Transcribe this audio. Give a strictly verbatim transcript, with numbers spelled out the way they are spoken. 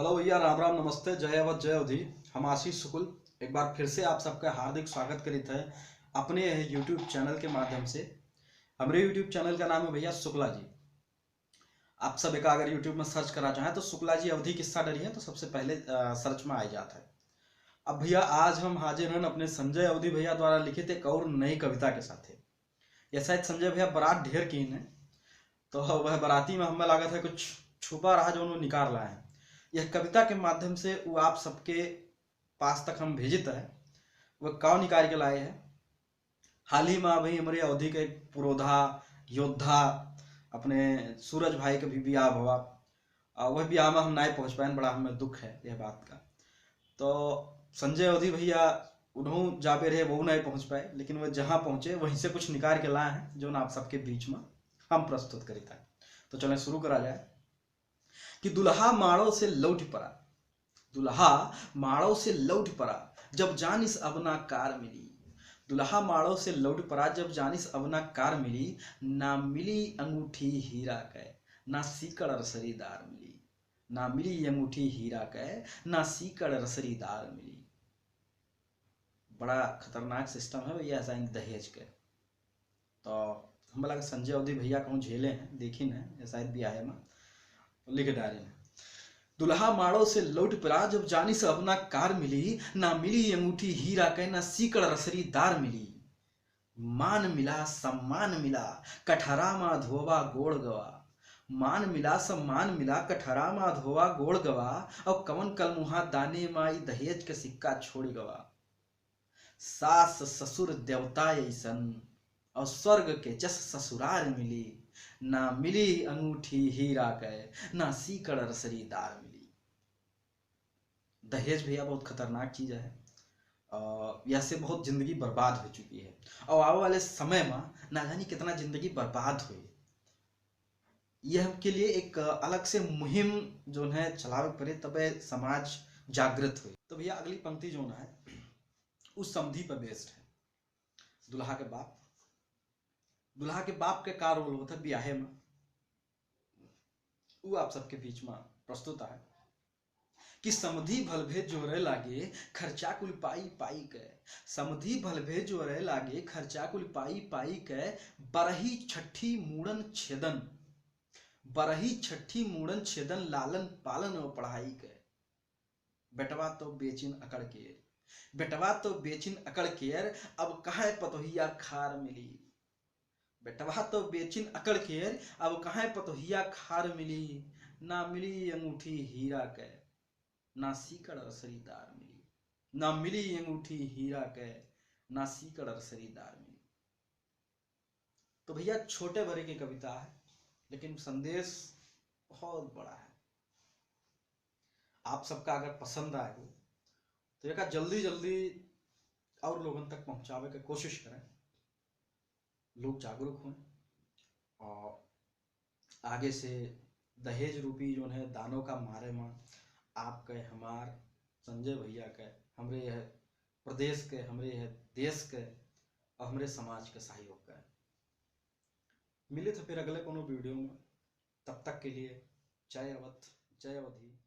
हेलो भैया, राम राम, नमस्ते, जय अवध, जय अवधी। हम आशीष शुक्ल एक बार फिर से आप सबका हार्दिक स्वागत करित है अपने यह YouTube चैनल के माध्यम से। हमरे YouTube चैनल का नाम है भैया शुक्ला जी। आप सब एक अगर YouTube में सर्च करा चाहें तो शुक्ला जी अवधी किस्सा डरी है तो सबसे पहले, अ, सर्च में आ जाता है। अब भैया आज हम हाजिर हैं अपने संजय अवधी भैया द्वारा लिखित एक और नई कविता के साथ। यह शायद संजय भैया बारात ढेर कीन है, तो वह बाराती में हमें लागत है कुछ छुपा रहा जो उन्होंने निकाल लाए हैं। यह कविता के माध्यम से वो आप सबके पास तक हम भेजित है, वह काव निकाल के लाए हैं। हाल ही में अभी हमरे अवधी के एक पुरोधा योद्धा अपने सूरज भाई के भी बियाह हुआ, और वह बियाह में हम नहीं पहुँच पाए, बड़ा हमें दुख है यह बात का। तो संजय अवधी भैया उन्हों जाबे रहे, वो नहीं पहुँच पाए, लेकिन वह जहाँ पहुँचे वहीं से कुछ निकाल के लाए हैं जो ना आप सबके बीच में हम प्रस्तुत करित है। तो चलें शुरू करा जाए कि दुल्हा माड़ो से लौट परा, दुल्हा माड़ो से लौट परा, जब जानिस अब ना कार मिली। दुल्हा माड़ो से लौट परा, जब जानिस अब ना कार मिली। ना मिली अंगूठी हीरा के, ना सीकड़ रसरीदार मिली। ना मिली अंगूठी हीरा के, ना सीकड़ रसरीदार मिली। बड़ा खतरनाक सिस्टम है भैया ऐसा इन दहेज के। तो हम बोला कि संजय अवधी भैया कहूँ झेले हैं, देखी न, ये शायद बियाहे में लिख डारे हैं। दुल्हा माड़ो से लौट परा, जब जानिस अब ना कार मिली। ना मिली अंगूठी हीरा के, ना सीकड़ रसरीदार मिली। मान मिला, सम्मान मिला, कठरा मा धोवा गोड़ गवा। मान मिला, सम्मान मिला, कठरा मा धोवा गोड़ गवा। और कवन कलमुहा दाने मा ई दहेज के सिक्का छोड़ गवा। सास ससुर देवता अइसन, और स्वर्ग के जस ससुरार मिली। ना मिली अंगूठी हीरा के, ना सीकड़ रसरीदार मिली। दहेज भैया बहुत खतरनाक चीज है, और यह से बहुत जिंदगी बर्बाद हो चुकी है, और आवे वाले समय में ना जानी कितना जिंदगी बर्बाद हुई। यह के लिए एक अलग से मुहिम जो है चलावे पड़े, तबे समाज जागृत हुई। तो भैया अगली पंक्ति जो है उस समधी पर बेस्ड है। दुल्हा के बाप, दुल्हा के बाप के का रोल होता है बियाहे में, वो आप सबके बीच में प्रस्तुत है कि समधी भलभे जोरे लागे खर्चा कुल पाई पाई के। समधी भलभे जोरे लागे खर्चा कुल पाई पाई के। बरही छठी मूड़न छेदन, बरही छठी मूड़न छेदन, लालन पालन और पढ़ाई के। बेटवा तो बेचिन अकड़ के, बेटवा तो बेचिन अकड़ के, अब कहाँ पतोहिया खार मिली। बेटवा तो बेचिन अकड़ के, अब कहाँ पतोहिया खार मिली। ना मिली अंगूठी हीरा के, ना सीकड़ रसरीदार मिली। ना मिली अंगूठी हीरा के, ना सीकड़ रसरीदार मिली। तो भैया छोटे भरे की कविता है, लेकिन संदेश बहुत बड़ा है। आप सबका अगर पसंद आए हो तो एका जल्दी जल्दी और लोगन तक पहुँचावे के कोशिश करें, लोग जागरूक हों और आगे से दहेज रूपी जो है दानों का मारे में आपके, हमार, संजय भैया के, हमरे यह प्रदेश के, हमरे यह देश के और हमरे समाज के सहयोग के। मिले थे फिर अगले कोनो वीडियो में, तब तक के लिए जय अवध, जय अवधी,